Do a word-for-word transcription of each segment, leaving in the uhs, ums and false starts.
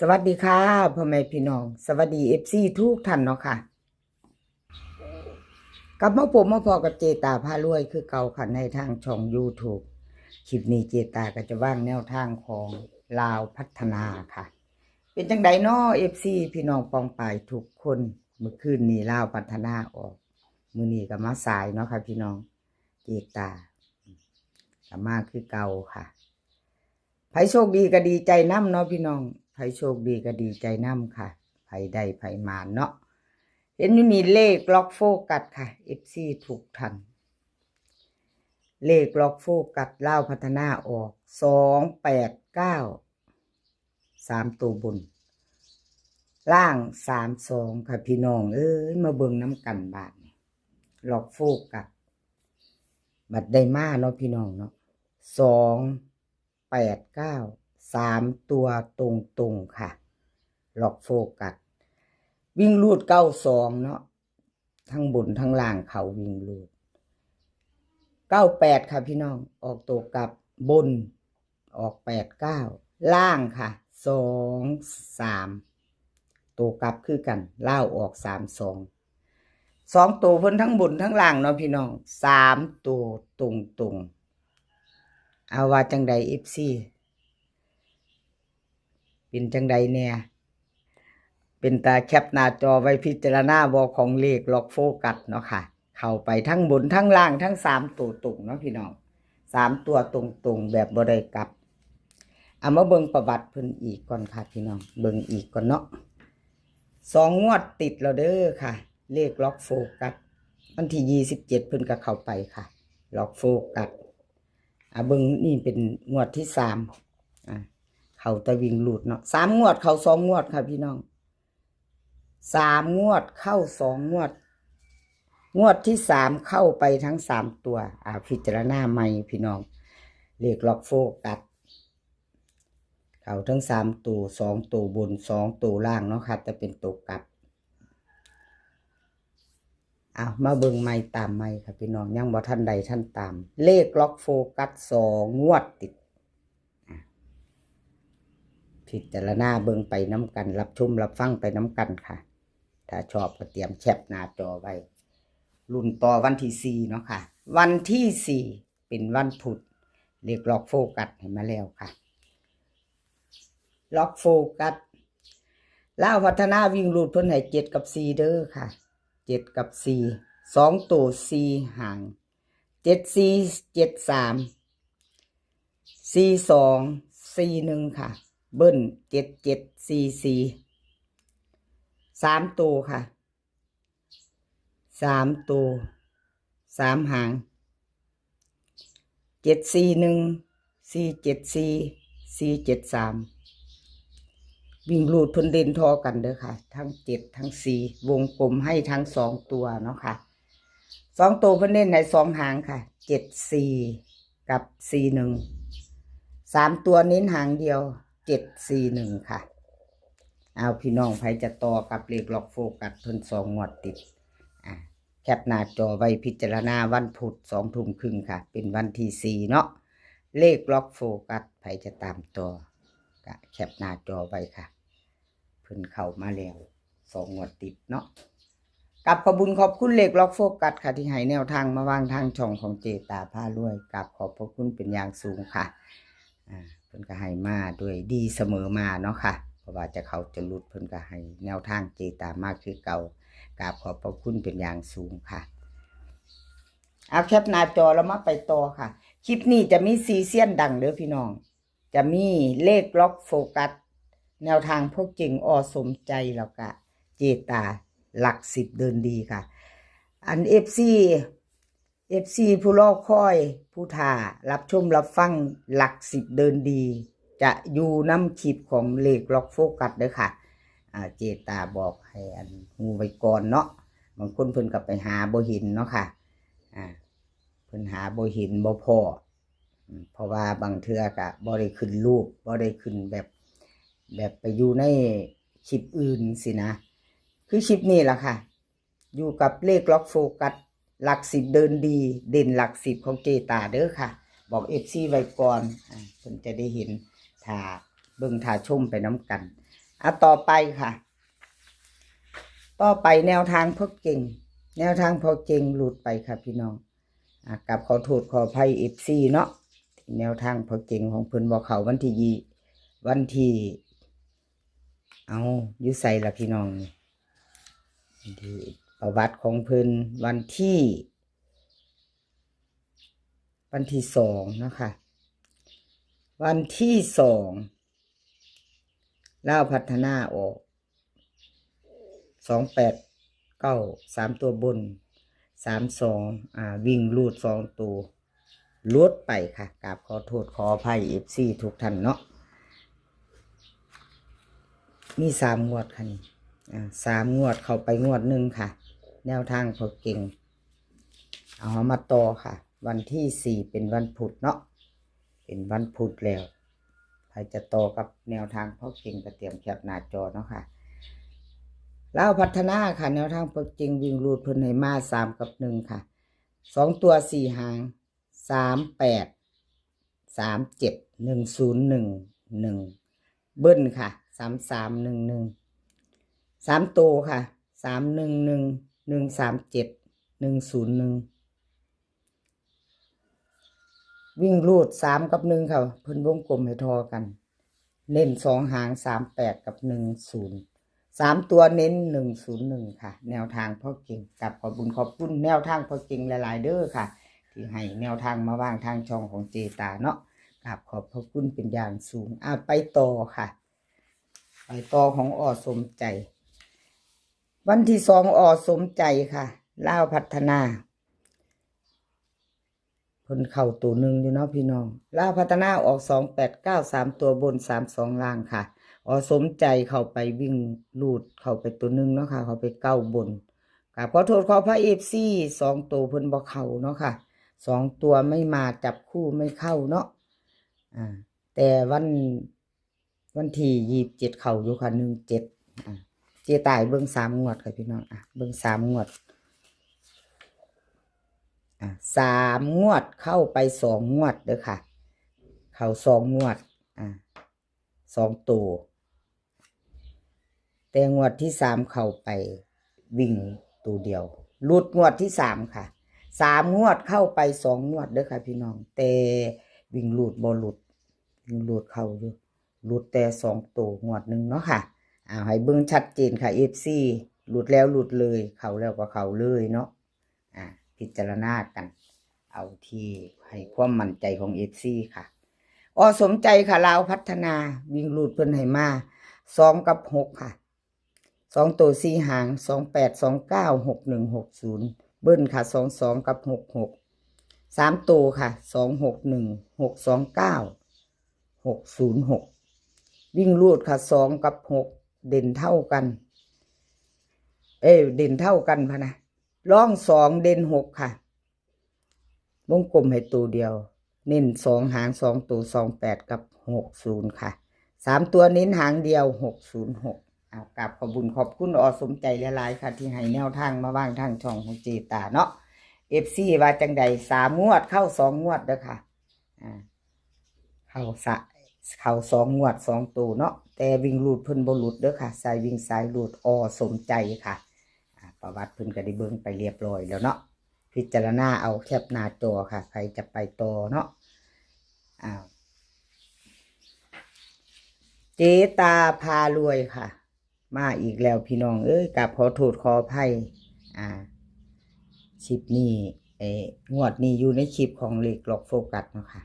สวัสดีค่ะ พ่อแม่พี่น้อง สวัสดี เอฟซี ทุกท่านเนาะค่ะ กลับมาพบมาพ้อกับเจตาพารวยคือเก่าค่ะ ในทางช่อง YouTube คลิปนี้เจตาก็จะวางแนวทางของลาวพัฒนาค่ะ เป็นจังใดน้อ เอฟซี พี่น้องปองปายทุกคน เมื่อคืนนี้ลาวพัฒนาออก มื้อนี้ก็มาสายเนาะค่ะพี่น้อง เจตาก็มาคือเก่าค่ะ ไผโชคดีก็ดีใจนำเนาะพี่น้อง ไผโชคดีก็ดีใจนำค่ะ ไผได้ไผหมานเนาะ เห็นอยู่นี่เลขล็อกโฟกัสค่ะ เอฟซี ทุกท่าน เลขล็อกโฟกัสลาวพัฒนาออก สองแปดเก้า สามตัวบน ล่าง สามสอง ค่ะพี่น้องเอ้ย มาเบิ่งนำกันบาดนี้ ล็อกโฟกัส บัดได้มาเนาะพี่น้องเนาะ สองแปดเก้า สามตัวตรงๆค่ะ ล็อกโฟกัส วิ่งรูด เก้าสอง เนาะ ทั้งบนทั้งล่างเขาวิ่งรูด เก้าแปด ค่ะพี่น้อง ออกตัวกลับบน ออก แปดเก้า ล่างค่ะ สองสาม ตัวกลับคือกัน ลาวออก สามสอง สองตัวเพิ่นทั้งบนทั้งล่างเนาะพี่น้อง สามตัวตรงๆ เอาว่าจังใด เอฟซี เป็นจังใดแน่ เป็นตาแคปหน้าจอไว้พิจารณาบ่ ของเลขล็อกโฟกัสเนาะค่ะ เข้าไปทั้งบนทั้งล่างทั้งสามตัวตรงเนาะพี่น้อง สามตัวตรงๆ แบบบ่ได้กลับ เอามาเบิ่งประวัติเพิ่นอีกก่อนค่ะพี่น้อง เบิ่งอีกก่อนเนาะ สองงวดติดแล้วเด้อค่ะ เลขล็อกโฟกัส วันที่ยี่สิบเจ็ดเพิ่นก็เข้าไปค่ะ ล็อกโฟกัส อ่ะ เบิ่งนี่เป็นงวดที่สาม อ่ะ เข้าแต่วิ่งรูดเนาะ สามงวดเข้าสองงวดค่ะพี่น้อง สามงวดเข้าสองงวด งวดที่สามเข้าไปทั้งสามตัว อ่ะ พิจารณาใหม่พี่น้อง เลขล็อกโฟกัส เข้าทั้งสามตัว สองตัวบน สองตัวล่างเนาะค่ะ แต่เป็นตัวกลับ เอามาเบิ่งใหม่ตามใหม่ค่ะพี่น้อง ยังบ่ทันใดทันตาม เลขล็อกโฟกัส สองงวดติด อ่ะ พิจารณาเบิ่งไปนำกัน รับชมรับฟังไปนำกันค่ะ ถ้าชอบก็เตรียมแคปหน้าจอไว้ ลุ้นต่อวันที่สี่เนาะค่ะ วันที่สี่เป็นวันพุธ เลขล็อกโฟกัสให้มาแล้วค่ะ ล็อกโฟกัส ลาวพัฒนาวิ่งรูดเพิ่นให้เจ็ดกับสี่เด้อค่ะ เจ็ดกับสี่ สองตัวสี่หาง เจ็ดสี่ เจ็ดสาม สี่สอง สี่หนึ่งค่ะ เบิ้ล เจ็ดเจ็ด สี่สี่ สามตัวค่ะ สามตัว สามหาง เจ็ดสี่หนึ่ง สี่เจ็ดสี่ สี่เจ็ดสาม วิ่งรูดเพิ่นเด่นทอกันเด้อค่ะ ทั้งเจ็ดทั้งสี่ วงกลมให้ทั้งสองตัวเนาะค่ะ สองตัวเพิ่นเน้นให้สองหางค่ะ เจ็ดสี่ กับ สี่หนึ่ง สามตัวเน้นหางเดียว เจ็ดสี่หนึ่ง ค่ะ เอาพี่น้อง ไผจะต่อกับเลขล็อกโฟกัสเพิ่นสองงวดติด อ่ะ แคปหน้าจอไว้พิจารณา วันพุธสองทุ่มครึ่งค่ะ เป็นวันที่สี่เนาะ เลขล็อกโฟกัส ไผจะตามต่อ ก็แคปหน้าจอไว้ค่ะ เพิ่นเข้ามาแล้วสองงวดติดเนาะ กับขอบบุญขอบคุณเลขล็อกโฟกัสค่ะ ที่ให้แนวทางมาวางทางช่องของเจตาพารวย กับขอบพระคุณเป็นอย่างสูงค่ะ อ่า เพิ่นก็ให้มาด้วยดีเสมอมาเนาะค่ะ เพราะว่าจะเข้าจะหลุดเพิ่นก็ให้แนวทางเจตามาคือเก่า กราบขอบพระคุณเป็นอย่างสูงค่ะ เอาแคปหน้าจอแล้วมาไปต่อค่ะ คลิปนี้จะมีสี่เซียนดังเด้อพี่น้อง จะมีเลขล็อกโฟกัส แนวทางพวกเก่งอสมใจ แล้วก็เจตาหลักสิบเดินดีค่ะ อัน เอฟซี เอฟซี ผู้รอคอย ผู้ท่ารับชมรับฟังหลักสิบเดินดี จะอยู่นำคลิปของเลขล็อกโฟกัสเด้อค่ะ อ่า เจตาบอกให้อันฮู้ไว้ก่อนเนาะ บางคนเพิ่นก็ไปหาบ่เห็นเนาะค่ะ อ่า เพิ่นหาบ่เห็นบ่พ้อ อืม เพราะว่าบางเทื่อก็บ่ได้ขึ้นรูป บ่ได้ขึ้นแบบ แบบไปอยู่ในคลิปอื่นสินะ คือคลิปนี้ล่ะค่ะ อยู่กับเลขล็อกโฟกัส หลักสิบเดินดี เด่นหลักสิบของเจตาเด้อค่ะ บอก เอฟซี ไว้ก่อน อ่า เพิ่นจะได้เห็น ถ้าเบิ่งถ้าชมไปนำกัน อ่ะ ต่อไปค่ะ ต่อไปแนวทางพ่อเก่ง แนวทางพ่อเก่งหลุดไปค่ะพี่น้อง อ่ะ กราบขอโทษขออภัย เอฟซี เนาะ แนวทางพ่อเก่งของเพิ่นบ่เข้าวันที่ยี่ วันที่ เอา อยู่ไสล่ะพี่น้องนี่ ที่ประวัติของเพิ่น วันที่ วันที่สองเนาะค่ะ วันที่สอง ลาวพัฒนาออก สองแปดเก้า สามตัวบน สามสอง อ่า วิ่งรูดสองตัว หลุดไปค่ะ กราบขอโทษขออภัย เอฟซี ทุกท่านเนาะ มีสามงวดค่ะนี่ อ่า สามงวดเข้าไปงวดหนึ่งค่ะ แนวทางพ่อเก่ง เอามาต่อค่ะ วันที่สี่เป็นวันพุธเนาะ เป็นวันพุธแล้ว ใครจะต่อกับแนวทางพ่อเก่งก็เตรียมแคปหน้าจอเนาะค่ะ ลาวพัฒนาค่ะ แนวทางพ่อเก่งวิ่งรูดเพิ่นให้มาสามกับหนึ่งค่ะ สองตัวสี่หาง สามแปด สามเจ็ด หนึ่งศูนย์หนึ่งหนึ่ง เบิ้ลค่ะ สามสามหนึ่งหนึ่ง สามตัวค่ะ สามหนึ่งหนึ่ง หนึ่งสามเจ็ด หนึ่งศูนย์หนึ่ง วิ่งรูดสามกับหนึ่งค่ะ เพิ่นวงกลมให้ทอกัน เน้นสองหาง สามแปด กับ หนึ่งศูนย์ สามตัวเน้น หนึ่งศูนย์หนึ่ง ค่ะ แนวทางพ่อเก่ง กราบขอบบุญขอบคุณแนวทางพ่อเก่งหลายๆเด้อค่ะ ที่ให้แนวทางมาวางทางช่องของเจตาเนาะ กราบขอบพระคุณเป็นอย่างสูง อ่ะ ไปต่อค่ะ ไปต่อของอ.สมใจ วันที่สอง อ.สมใจค่ะ ลาวพัฒนา เพิ่นเข้าตัวหนึ่งอยู่เนาะพี่น้อง ลาวพัฒนาออก สองแปดเก้า สามตัวบน สามสอง ล่างค่ะ อ.สมใจเข้าไปวิ่งรูดเข้าไปตัวหนึ่งเนาะค่ะ เข้าไปเก้าบน กราบขอโทษขออภัย เอฟซี สองตัวเพิ่นบ่เข้าเนาะค่ะ สองตัวไม่มา จับคู่ไม่เข้าเนาะ อ่า แต่วัน วันที่ยี่สิบเจ็ดเข้าอยู่ค่ะ หนึ่งเจ็ด อ่ะ เจตาเบิ่งสามงวดค่ะพี่น้อง อ่ะ เบิ่งสามงวด อ่ะ สามงวดเข้าไปสองงวดเด้อค่ะ เข้าสองงวด อ่ะ สองตัว แต่งวดที่สามเข้าไปวิ่งตัวเดียว หลุดงวดที่สามค่ะ สามงวดเข้าไปสองงวดเด้อค่ะพี่น้อง แต่วิ่งรูดบ่หลุด วิ่งรูดเข้าอยู่ หลุดแต่สองตัวงวดหนึ่งเนาะค่ะ เอาให้เบิ่งชัดเจนค่ะ เอฟซี หลุดแล้วหลุดเลย เข้าแล้วก็เข้าเลยเนาะ อ่า พิจารณากัน เอาที่ให้ความมั่นใจของ เอฟซี ค่ะ อ.สมใจค่ะ ลาวพัฒนา วิ่งรูดเพิ่นให้มา สองกับหกค่ะ สองตัวสี่หาง สองแปด สองเก้า หกหนึ่ง หกศูนย์ เบิ้ลค่ะ สองสอง กับ หกหก สามตัวค่ะ สองหกหนึ่ง หกสองเก้า หกศูนย์หก วิ่งรูดค่ะ สองกับหก เด่นเท่ากัน เอ้ย เด่นเท่ากันพะนะ รองสอง เด่นหกค่ะ วงกลมให้ตัวเดียว เน้นสองหางสองตัว สองแปด กับ หกศูนย์ ค่ะ สามตัวเน้นหางเดียว หกศูนย์หก เอา กราบขอบบุญขอบคุณ อ.สมใจหลายๆค่ะ ที่ให้แนวทางมาวางทางช่องของเจตาเนาะ เอฟซี ว่าจังใด สามงวดเข้าสองงวดเด้อค่ะ อ่า เข้าสะ เข้าสองงวดสองตัวเนาะ แต่วิ่งรูดเพิ่นบ่หลุดเด้อค่ะ สายวิ่งสายรูด อ.สมใจค่ะ อ่า ประวัติเพิ่นก็ได้เบิ่งไปเรียบร้อยแล้วเนาะ พิจารณาเอา แคปหน้าจอค่ะ ใครจะไปต่อเนาะ อ่า เจตาพารวยค่ะ มาอีกแล้วพี่น้องเอ้ย กราบขอโทษขออภัย อ่า คลิปนี้ เอ่อ งวดนี้อยู่ในคลิปของเลขล็อกโฟกัสเนาะค่ะ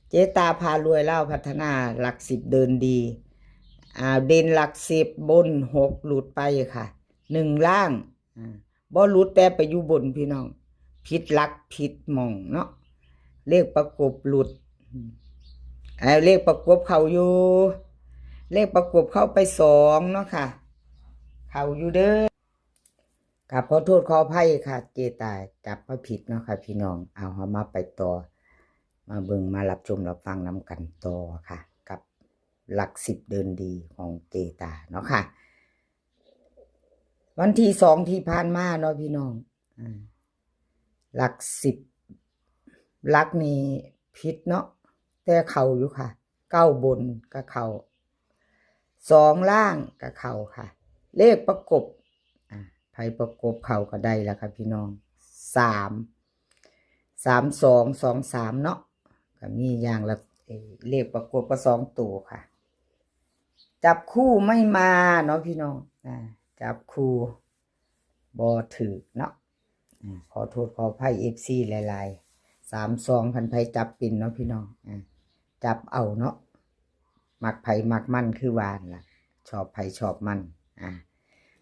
เจตาพารวย ลาวพัฒนา หลักสิบเดินดี อ่า เด่นหลักสิบบนหก หลุดไปค่ะ หนึ่งล่าง อ่า บ่หลุดแต่ไปอยู่บนพี่น้อง ผิดหลักผิดหม่องเนาะ เลขประกบหลุด เอ่อ เลขประกบเข้าอยู่ เลขประกบเข้าไปสองเนาะค่ะ เข้าอยู่เด้อ กราบขอโทษขออภัยค่ะ เจตาจับมาผิดเนาะค่ะพี่น้อง เอา เฮามาไปต่อ มาเบิ่งมารับชมรับฟังนำกันต่อค่ะ กับหลักสิบเดินดีของเจตาเนาะค่ะ วันที่สองที่ผ่านมาเนาะพี่น้อง อ่า หลักสิบ หลักนี่ผิดเนาะ แต่เข้าอยู่ค่ะ เก้าบนก็เข้า สองล่างก็เข้าค่ะ เลขประกบ อ่า ไผประกบเข้าก็ได้ละค่ะพี่น้อง สาม สามสอง สองสาม เนาะ ก็มีอย่างละ เอ่อ เลขประกบก็สองตัวค่ะ จับคู่ไม่มาเนาะพี่น้อง อ่า จับคู่บ่ถืกเนาะ อ่า ขอโทษขออภัย เอฟซี หลายๆ สามสอง คันไผจับเป็นเนาะพี่น้อง อ่า จับเอาเนาะ มักไผมักมันคือว่าหั่นล่ะ ชอบไผชอบมัน อ่า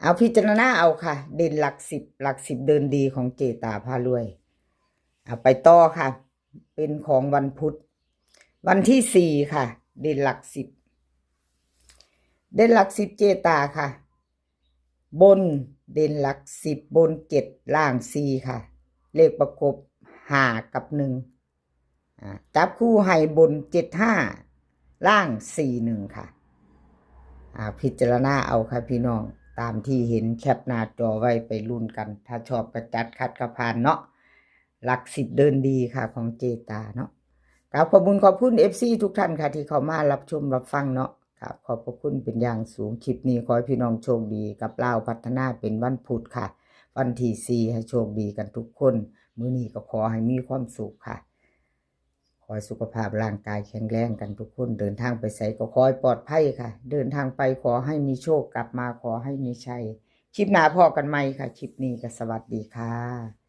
เอาพิจารณาเอาค่ะ เด่นหลักสิบ หลักสิบเดินดีของเจตาพารวย เอาไปต่อค่ะ เป็นของวันพุธ วันที่สี่ค่ะ เด่นหลักสิบ เด่นหลักสิบเจตาค่ะ บนเด่นหลักสิบ บนเจ็ด ล่างสี่ค่ะ เลขประกบห้ากับหนึ่ง อ่า จับคู่ให้บนเจ็ดห้า ล่างสี่หนึ่งค่ะ อ่า พิจารณาเอาค่ะพี่น้อง ตามที่เห็นแคปหน้าจอไว้ไปลุ้นกัน ถ้าชอบก็จัด ขัดก็ผ่านเนาะ หลักสิบเดินดีค่ะของเจตาเนาะ ครับ ขอบคุณขอบคุณ เอฟซี ทุกท่านค่ะ ที่เข้ามารับชมรับฟังเนาะ ครับ ขอบพระคุณเป็นอย่างสูง คลิปนี้ขอให้พี่น้องโชคดีกับลาวพัฒนาเป็นวันพุธค่ะ วันที่สี่ ให้โชคดีกันทุกคน มื้อนี้ก็ขอให้มีความสุขค่ะ ขอให้สุขภาพร่างกายแข็งแรงกันทุกคน เดินทางไปไสก็ขอให้ปลอดภัยค่ะ เดินทางไปขอให้มีโชค กลับมาขอให้มีชัย คลิปหน้าพ้อกันใหม่ค่ะ คลิปนี้ก็สวัสดีค่ะ